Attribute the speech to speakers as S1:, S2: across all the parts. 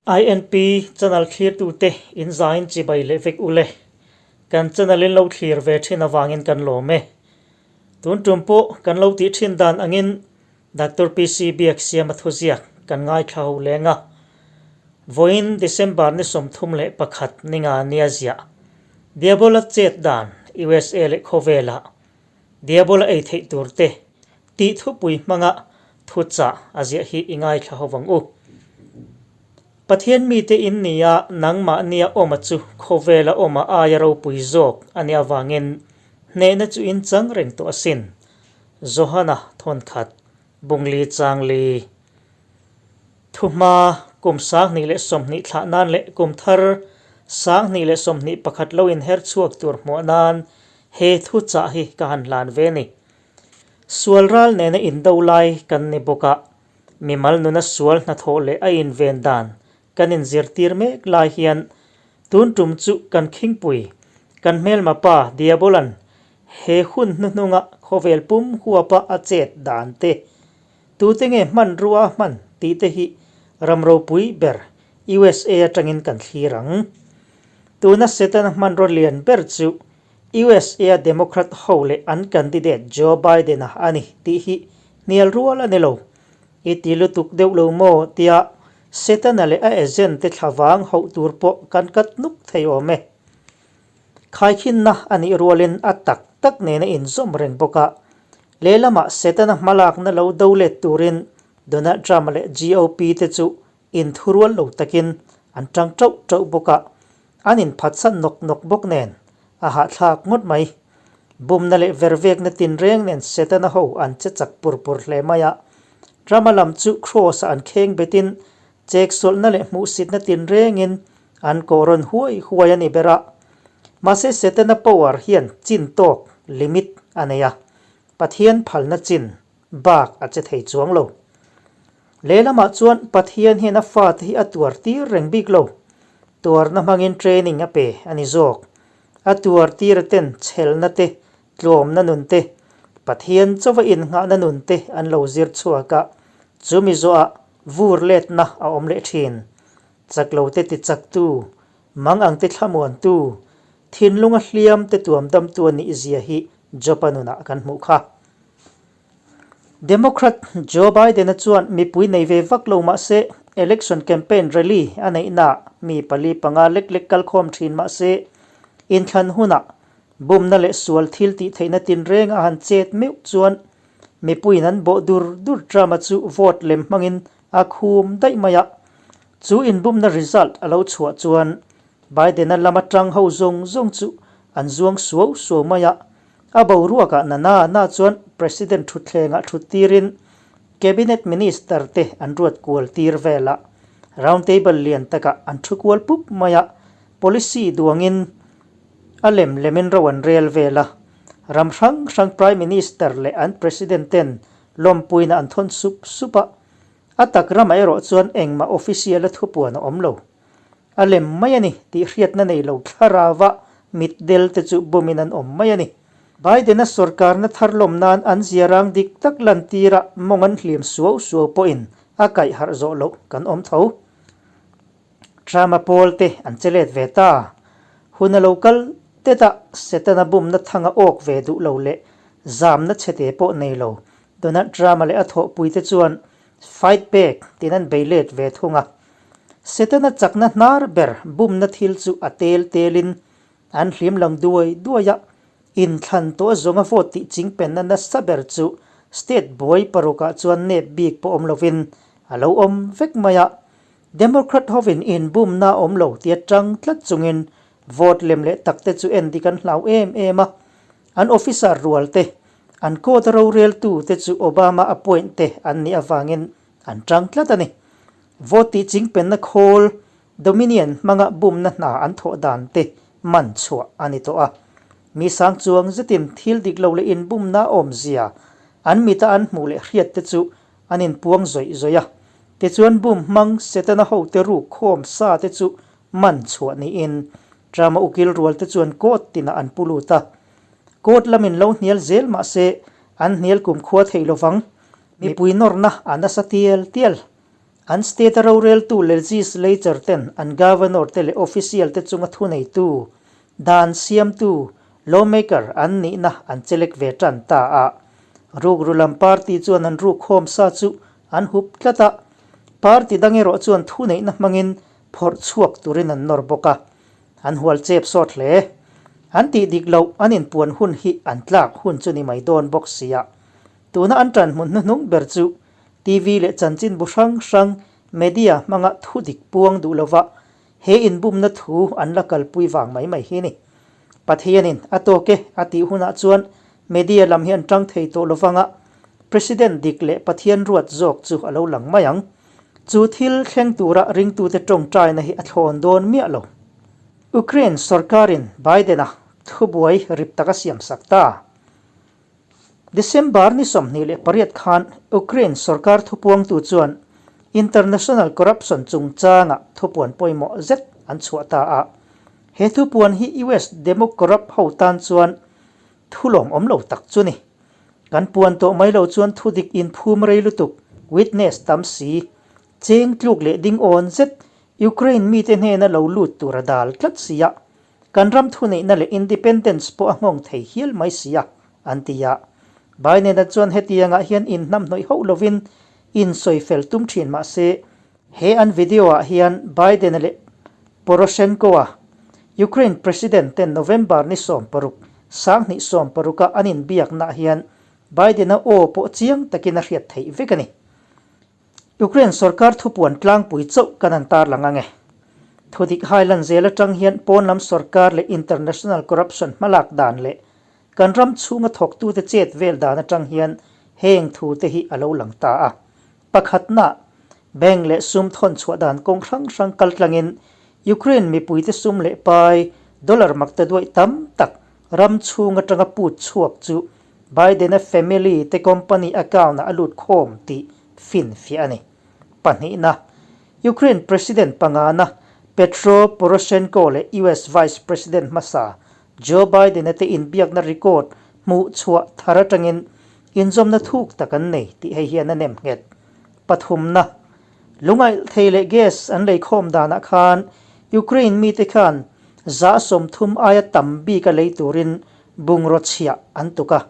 S1: INP channel thlirtute in zain chibai leh vek ule. Kan channel in lo thlir ve thin avangin kan lawm e. Tun tum pawh kan lo tih thin dan angin Doctor PC Biaksiama thuziak kan ngaithla ho leng a. Vawiin December ni 31 ninga nia ziah Diabola chet dan USA leh khawvelah Diabola ei theih tur te tih thupui hmanga thuchah a ziah hi i ngaithla ho vang u. Pathian mite in nia nangmahnia awma chu khawvela awma aia ropui zawk a nih avangin hnehna chu in chang reng tawh asin. Johana thawnkhat, Bungli Changli. Thuhma kum 2020 thlah nan leh kum thar 2021 lo inher chhuak tur hmuah nan he thuchah hi ka han hlan ve ni. Sual ral nena indo lai kan ni bawk a, mimal nuna sual hnathawh leh a inven dan kan inzirtir mek lai hian tun tum chu kan khingpui, kan hmelma pa Diabolan he hun hnuhnunga khawvel pum huapa a chet dan te, tute nge hmanrua a hman tih te hi ram ropui ber USA atangin kan thlir ang. Tuna Setana hmanraw lian ber chu USA a Democrat ho leh an candidate Joe Biden-a a ni tih hi hnial rual a ni lo. I ti lutuk deuh lo maw tia Setana leh a agent te thlavang hauh tur pawh kan kat nuk thei awm e. Khaikhinna a nih rualin a tak tak nen a inzawm reng bawk a. Lehlamah Setana hmalakna lo do let turin Donald Trump-a leh GOP te chu inthurual lo takin an tang tauh tauh bawk a. An inphatsan nawk nawk bawk nen a hahthlak ngawt mai. Bumna leh vervekna tinreng nen Setana ho an che chak pur pur hle mai a. Trump-a lam chu Cross-a an kheng betin cheksawlhna leh hmuhsitna tinrengin an kawh rawn huai huai a ni ber a. Mahse Setana power hian chin tawk, limit, a nei a. Pathian phalna chin bak a che thei chuang lo. Lehlamah chuan Pathian hian a fate hi a tuar tir reng bik lo. Tuarna hmangin training a pe a ni zawk. A tuar tir ten chhelna te, tlawmna nun te, Pathian chauva innghahna nun te an lo zir chhuak a, chumi zawhah vur letna a awm leh thin. Chak lo te tichaktu, mang ang te thlamuantu, thinlunga hliam te tuamdamtu a nih zia hi Job-a nunah kan hmuh kha. Democrat Joe Biden-a chuan mipui nei ve vak lo mah se, election campaign rally a neihnaah mi pali panga lek lek kalkhawm thin mah se, inthlan hunah bumna leh sual thil tih theihna tinreng a han chet meuh chuan mipuiin an bawh dur dur Trump-a chu vote lem hmangin a khum daih mai a. Chu inbumna result a lo chhuah chuan Biden-a lama tang ho zawng zawng chu an zuang suau suau mai a. A boruakah na na na chuan President thutthlengah thut tirin Cabinet Minister te an ruat kual tir vel a, round table lian takah an thu kual pup mai a, policy duangin a lem lemin ro an rel vel a, ram hrang hrang Prime Minister leh an President ten lawmpuina an thawn sup sup a, a tak ramah erawh chuan engmah official a thupuan a awm lo. A lem mai a ni tih hriatna nei lo thlarauva mitdel te chu bumin an awm mai a ni. Biden-a sorkarna thar lawm nan an ziarang dik tak lantira mawng an hlim suau suau pawhin a kaih harh zawh loh kan awm tho. Trump-a pawl te an che let ve ta. Hun a lo kal tet a, Setana bumna thanga awk ve duh lo leh zamna chhete pawh nei lo Donald Trump-a leh a thawhpuite chuan fight back tiin an bei let ve thung a. Setana chakna hnar ber bumna thil chu a tel telin an hlim lang duai duai a, inthlan tawh zawnga vote tih chingpenna nasa ber chu state buai parukah chuan nep bik pawh awm lovin a lo awm vek mai a. Democrat hovin inbumna a awm lo tia tang tlat chungin vote lem leh takte chu en dik an hlau em em a, an officer rual te, an court a roreltu te chu Obama appoint te an nih avangin an tang tlat a ni. Vote tih chingpenna khawl Dominion hmanga bumna hna an thawh dan te man chhuah a ni tawh a. Mi sang chuang zetin thil dik lo leh inbumna awmzia an mita an hmuh leh hriat te chu an inpuang zawih zawih a. Tichuan bum hmang Setana hote ruk khawm sa te chu man chhuah niin Trump-a ukil rual te chuan court tinah an pu lut a. Court lamin lo hnial zel mah se an hnial kumkhua thei lovang. Mipui nawrna a nasa tial tial. An state-a roreltu legislature ten an governor te leh official te chunga thuneitu, dan siamtu, lawmaker, an nihna an chelek ve tan ta a. Rukru lam party chuan an rukkhawm sa chu an hup tlat a, party dang erawh chuan thuneihna hmangin phawrh chhuak turin an nawr bawk a, an hual chep sawt hle. An tih dik loh an inpuan hun hi an tlak hun chu ni mai dawn bawk sia. Tuna an tan hmun hnuhnung ber chu TV leh chanchinbu hrang hrang media hmanga thu dik puang duh lova he inbumna thu an la kalpui vang mai mai hi ni. Pathianin a tawk e a tih hunah chuan media lam hi an tang thei tawh lovanga President dik leh Pathian ruat zawk chu a lo lang mai ang. Chu thil thleng tura ringtute tawngtaina hi a thlawn dawn miah lo. Ukraine sorkarin Biden-a thubuai rip taka siamsak ta. December ni 28 khan Ukraine sorkar thupuangtu chuan international corruption chungchanga thupuan pawimawh zet an chhuah ta a. He thupuan hi US Demo-corrupt ho tan chuan thu lawmawm lo tak chu ni. Kan puan tawh mai lo chuan thudik inphum rei lutuk, witness tam si, cheng tluk leh ding awn zet Ukraine mite hnena lo lut tur a dal tlat si a. Kan ram thuneihna leh independence pawh a nghawng thei hial mai si a, an ti a. Biden-a chuan hetiangah hian inhnamhnawih hauh lovin insawi fel tum thin mah se, he an video-ah hian Biden-a leh Poroshenko-a, Ukraine President ten November ni 16, 2016-a an inbiaknaah hian Biden-a aw pawh chiang takin a hriat theih vek a ni. Ukraine sorkar thupuan tlangpui chauh kan han tarlang ang e. Thudik hailan zel atang hian pawn lam sorkar leh international corruption hmalak dan leh kan ram chhunga thawktute chet vel dan atang hian heng thu te hi a lo lang ta a. Pakhatna, bank leh sum thawn chhuah dan kawng hrang hrang kal tlangin Ukraine mipuite sum leh pai dollar makta duaih tam tak ram chhung atanga put chhuak chu Biden-a family te company account-ah a lut khawm tih finfiah a ni. Pahnihna, Ukraine President pangana Petro Poroshenko leh US Vice President hmasa Joe Biden-a te inbiakna record hmuh chhuah thar atangin inzawmna thuk tak an nei tih hei hian a nem nghet. Pathumna, Lungaih thei leh gas an lei khawm danah khan Ukraine mite khan 30% aia tam bika lei turin bungraw chhiah an tuk a.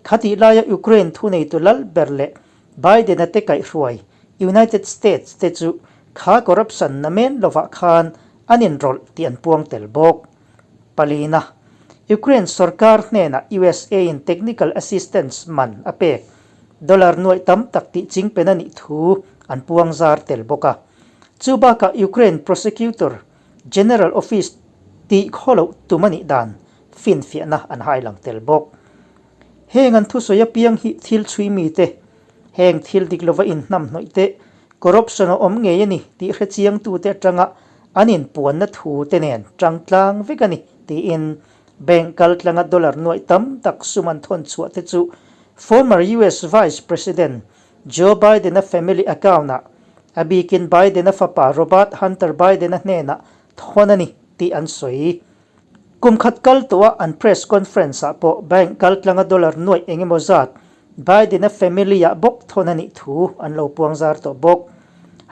S1: Khatih laia Ukraine thuneitu lal ber leh Biden-a te kaihhruai United States te chu kha corruption na men lovah khan an inrawlh tih an puang tel bawk. Palina, Ukraine sorkar hnenah USA-in technical assistance man a pek dollar nuaih tam tak tih chingpen a nih thu an puang zar tel bawk a. Chu bakah Ukraine Prosecutor General Office tih khaw loh tum a nih dan finfiahna an hai lang tel bawk. Heng an thusawi apiang hi thil chhui mite, heng thil dik lova inhnamhnawih te, corruption a awm ngei a ni tih hre chiangtute atanga an inpuanna thu te nen tang tlang vek a ni tiin bank kal tlanga dollar nuaih tam tak sum an thawn chhuah te chu former US Vice President Joe Biden-a family account-ah a bikin Biden-a fapa Robert Hunter Biden-a hnenah thawn a ni tih an sawi. Kum khat kal tawha an press conference-ah pawh bank kal tlanga dollar nuaih eng emaw zat Biden-a family-ah bawk thawn a nih thu an lo puang zar tawh bawk.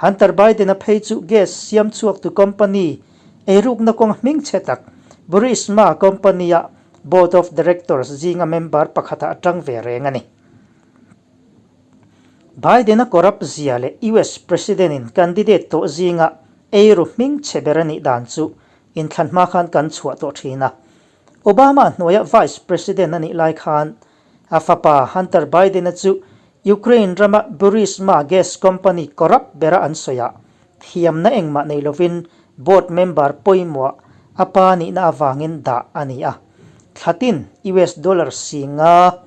S1: Hunter Biden-a phei chu gas siam chhuaktu company eirukna kawng hming chhe tak Burisma company-a board of directors zinga member pakhatah a tang ve reng a ni. Biden-a corrupt zia leh US President-in candidate tawh zinga eiru hming chhe ber a nih dan chu inthlan hma khan kan chhuah tawh thin a. Obama hnuaia Vice President a nih lai khan a fapa Hunter Biden-a chu Ukraine rama Burisma gas company corrupt bera an sawi a, thiamna engmah nei lovin board member pawimawh a pa nihna avangin dah a ni a. Thlatin US dollar 5,000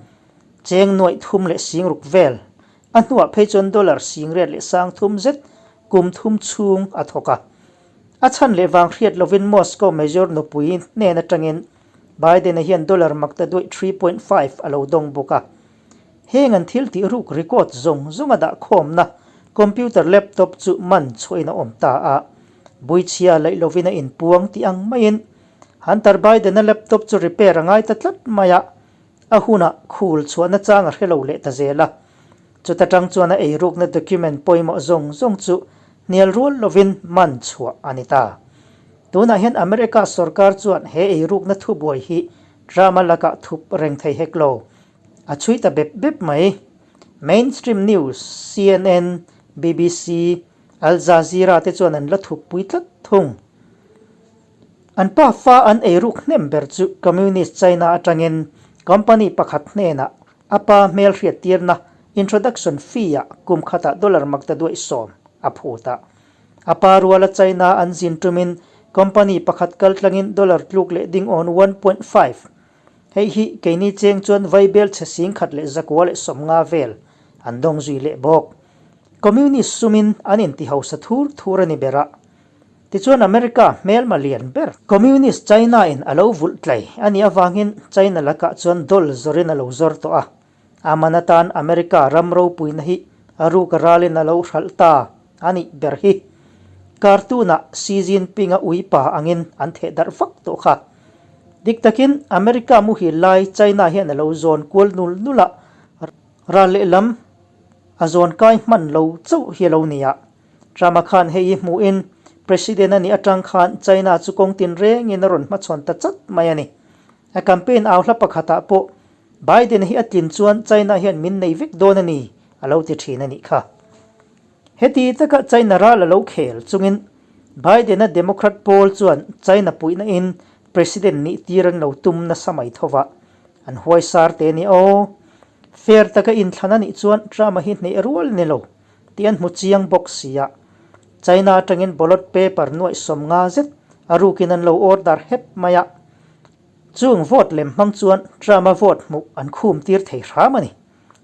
S1: cheng nuaih thum leh 60,000 vel a hnuah phei chuan dollar 830 zet kum thum chhung a thawk a. A chhan leh vang hriat lovin Moscow Major nupui hnen atangin Biden-a hian dollar makta duaih 3.5 a lo dawng bawk a. Heng an thil tih ruk record zawng zawng a dah khawmna computer laptop chu man chhuahin a awm ta a. Buichhia laih lovin a inpuang tih ang maiin Hunter Biden-a laptop chu repair a ngai ta tlat mai a, a hunah khul chhuahna chang a hre lo leh ta zel a. Chuta tang chuan a eirukna document pawimawh zawng zawng chu hnial rual lovin man chhuah a ni ta. Tunah hian America sorkar chuan he eirukna thubuai hi Trump-a lakah thup reng thei hek lo. A chhui ta bep bep mai. Mainstream news CNN, BBC, Al Jazeera te chuan an la thup pui tlat thung. An pa fa an eiruk hnem ber chu Communist China atangin company pakhat hnenah a pa hmel hriattirna introduction fee-ah kum khatah dollar makta duaih sawm a phut a. A pa ruala China an zin tumin company pakhat kaltlangin dollar tluk leh ding awn 1.5 Hei hi keini cheng chuan vaibel chhe singkhat leh zakua leh sawmnga vel an dawng zui leh bawk. Communist sumin an inti hausa thur thur a ni ber a. Tichuan America hmelma lian ber Communist China in a lo vulh tlai a nih avangin China lakah chuan doll zawrin a lo zawr tawh a. A man atan America ram ropuina hi a ruk a ralin a lo hralh ta a nih ber hi. Cartoon-ah Xi Jinping-a uipa angin an theh darh vak tawh kha. Dik takin America muhil lai China hian a lo zawn kual nul nul a, ral lehlam a zawn kai hman lo chauh hi a lo ni a. Trump-a khan hei hi hmuhin President a nih atang khan China chu kawng tinrengin a rawn hmachhawn ta chat mai a ni. A campaign au hla pakhatah pawh Biden hi a tlin chuan China hian min nei vek dawn a ni, a lo ti thin a nih kha. Heti taka China ral a lo khel chungin Biden-a Democrat pawl chuan China puihna in President nih tir an lo tum nasa mai tho va, an huaisar te ni aw. Fair taka inthlan a nih chuan Trump-a hi hneh rual ni lo tih an hmu chiang bawk si a. China atangin ballot paper nuaih 50 zet a rukin an lo order hep mai a. Chung vote lem hmang chuan Trump-a vote hmuh an khum tir thei hram a ni.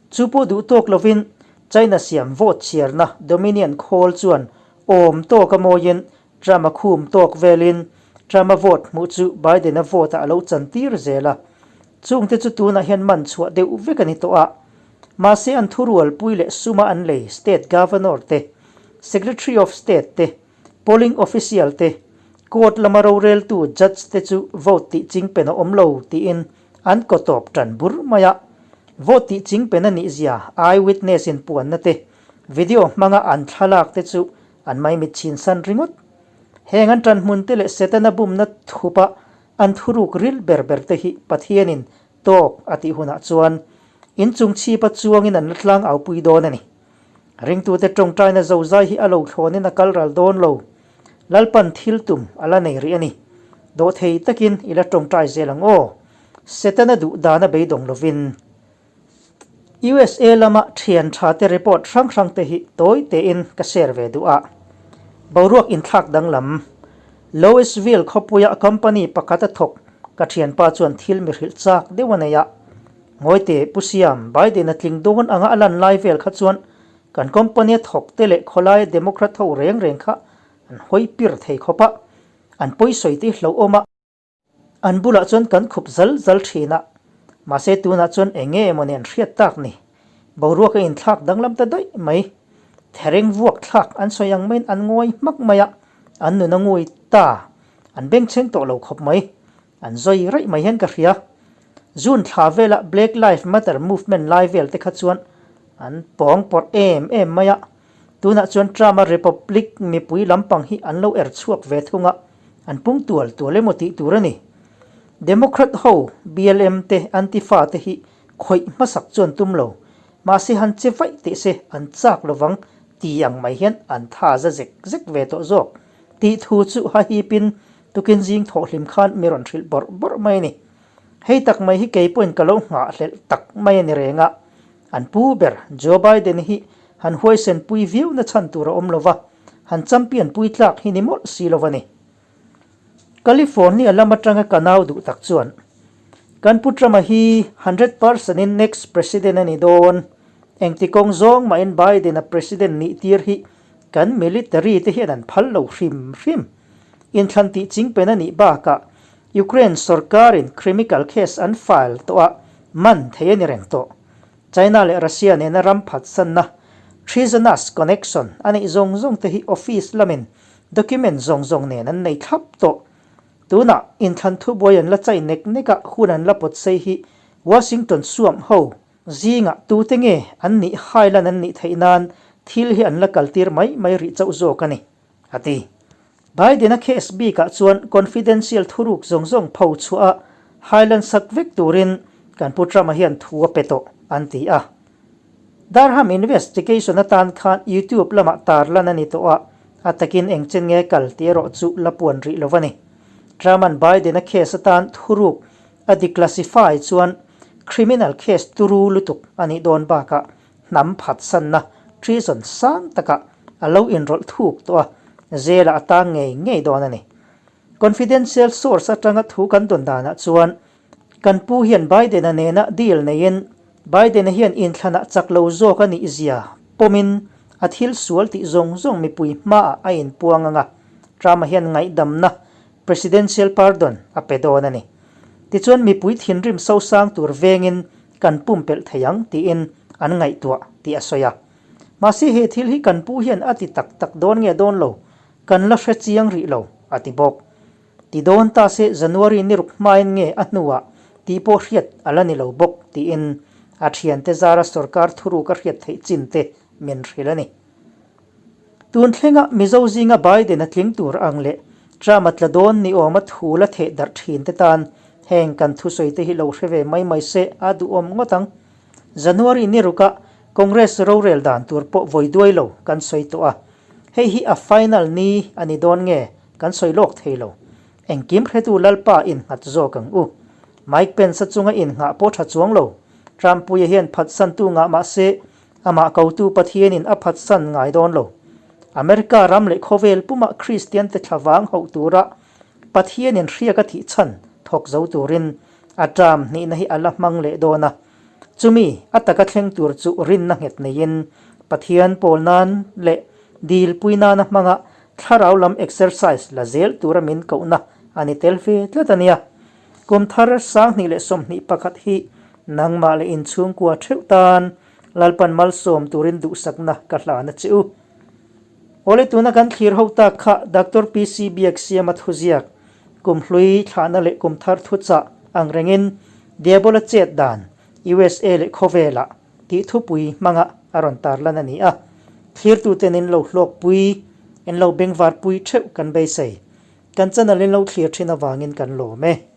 S1: Chu pawh duh tawk lovin China siam vote chhiarna Dominion khawl chuan awm tawk a mawiin Trump-a khum tawk velin Trump-a vote hmuh chu Biden-a vote-ah a lo chan tir zel a. Chungte chu tunah hian man chhuah deuh vek a ni tawh a. Mahse an thurualpui leh suma an lei State Governor te, Secretary of State te, Polling official te, court lama roreltu judge te chu vote tih chingpen a awm lo tiin an kaw tawp tan bur mai a. Vote tih chingpen a nih zia eye witness in puanna te, video hmanga an thlalak te chu an maimit chhin san ringawt. Heng an tan hmun te leh Setana bumna thupa an thuruk ril ber ber te hi Pathianin tawk a tih hunah chuan inchung chhipa chuangin an la tlang aupui dawn a ni. Ringtute tawngtaina zozai hi a lo thlawnin a kal ral dawn lo. Lalpan thil tum a la nei rih a ni. Dawhthei takin i la tawngtai zel ang aw. Setana duh dana beidawng lovin. USA lama thian tha te report hrang hrang te hi tawi tein ka share ve duh a. Boruak inthlak danglam. Louisville khawpuia company pakhat a thawk ka thianpa chuan thil mi hrilh chak deuh a nei a. Ngawite, Pu Siam, Biden a tling dawn anga a lan lai vel kha chuan kan company a thawk te leh khawlaia Democrat ho reng reng kha an hawi pir thei khawp a, an pawisawi te hi hlauhawm a, an bulah chuan kan khup zal zal thin a, mahse tunah chuan eng nge emaw nen hriat tak ni, boruak a inthlak danglam ta daih mai, thereng vuak thlak an sawi ang maiin an ngawi hmak mai a, an nun a ngui ta, an bengchheng tawh lo khawp mai. An zawi raih mai hian ka hria. June thla vela Black Life Matter movement lai vel te kha chuan an pawng pawrh em em mai a. Tunah chuan Trump-a Republic mipui lampang hi an lo er chhuak ve thung a, an pung tual tual emaw tih tur a ni. Democrat ho, BLM te, Antifa te hi khawih hmasak chuan tum lo. Mahse han che vaih teh se an chak lovang ti ang mai hian an tha za zek zek ve tawh zawk tih thu chu hahipin Tukin zing thawhhlim khan mi rawn hrilh bawrh bawrh mai a ni. Hei tak mai hi kei pawhin ka lo nghahhlelh tak mai a ni reng a. An pu ber Joe Biden hi han huaisen pui viau na chhan tur a awm lo va, han champion pui tlak hi ni mawlh si lo va ni. California lam atanga ka nau duh tak chuan, Kan pu Trump-a hi 100% in next president a ni dawn. Engti kawng zawng mahin Biden-a president nih tir hi kan military te hian an phal lo hrim hrim. Inthlan tih chingpen a nih bakah Ukraine sorkarin crimical case an file tawh a, man thei a ni reng tawh. China leh Russia nena ram phatsanna, treasonous connection, a neih zawng zawng te hi office lamin document zawng zawng nen an nei thlap tawh. Tunah inthlan thubuai an la chai nek nek a, hun an la pawt sei hi Washington suam ho Zingah tute nge an nih hailan an nih theih nan thil hi an la kaltir mai mai rih chauh zawk a ni, a ti. Biden-a case bikah chuan confidential thuruk zawng zawng pho chhuah a hailan sak vek turin kan Pu Trump-a hian thu a pe tawh, an ti a. Durham investigation atan khan YouTube lamah tarlan a ni tawh a, a takin eng chen nge kal tih erawh chu la puan rih lo a ni. Trump-a'n Biden-a case atan thuruk a declassify chuan criminal case turu lutuk a nih dawn bakah hnam phatsanna treason sang takah a lo inrawlh thuk tawh a, jail-ah a tang ngei ngei dawn a ni. Confidential source atanga thu kan dawn danah chuan Kan pu hian Biden-a nena deal neiin Biden-a hian inthlanah chak lo zawk a nih zia pawmin a thil sual tih zawng zawng mipui hmaah a inpuang ang a, Trump-a hian ngaihdamna, presidential pardon, a pe dawn a ni. Tichuan mipui thinrim sosang tur vengin kan pumpelh thei ang tiin an ngaihtuah tih a sawi a. Mahse he thil hi kan pu hian a ti tak tak dawn nge dawn lo kan la hre chiang rih lo, a ti bawk. Ti dawn ta se January ni ruk hmain nge a hnuah tih pawh hriat a la ni lo bawk tiin a thiante zara sorkar thuruk a hriat theih chin te min hrilh a ni. Tun thlenga Mizo zinga Biden a tling tur ang leh Trump a tla dawn ni awma thu la theh darh thin te tan heng kan thusawi te hi lo hre ve mai mai se a duhawm ngawt ang. January ni ruka Congress rorel dan tur pawh vawi duai lo kan sawi tawh a, hei hi a final ni a ni dawn nge Kan sawi lawk thei lo. Engkim hretu Lalpa innghat zawk ang u. Mike Pence-a chunga innghah pawh tha chuang lo. Trump-puia hian phatsantu ngah mah se, amah kotu Pathianin a phatsan ngai dawn lo. America ram leh khawvel pumah Kristiante thlavang hauh tura Pathianin hriak a thih chhan thawk zo turin a term hnihna hi a la hmang leh dawn a. Chumi a taka thleng tur chu rinna nghet neiin Pathian pawl nan leh dilpui nana hmanga Thlarau lam exercise la zel tura min kohna a ni tel ve tlat a nia. Kum thar 2021 hi nangmah leh inchhungkua theuh tan Lalpan malsawm turin duhsakna ka hlan a che u. Awle tuna kan thlir ho tak kha Doctor PC Biaksiama thuziak, kum hlui thlahna leh kum thar thuchah ang rengin Diabola chet dan USA leh khawvelah tih thupui hmanga a rawn tarlan a ni a, thlirtuten in lo hlawkpui, in lo bengvarpui theuh kan beisei. Kan channel in lo thlir thin avangin kan lawm e.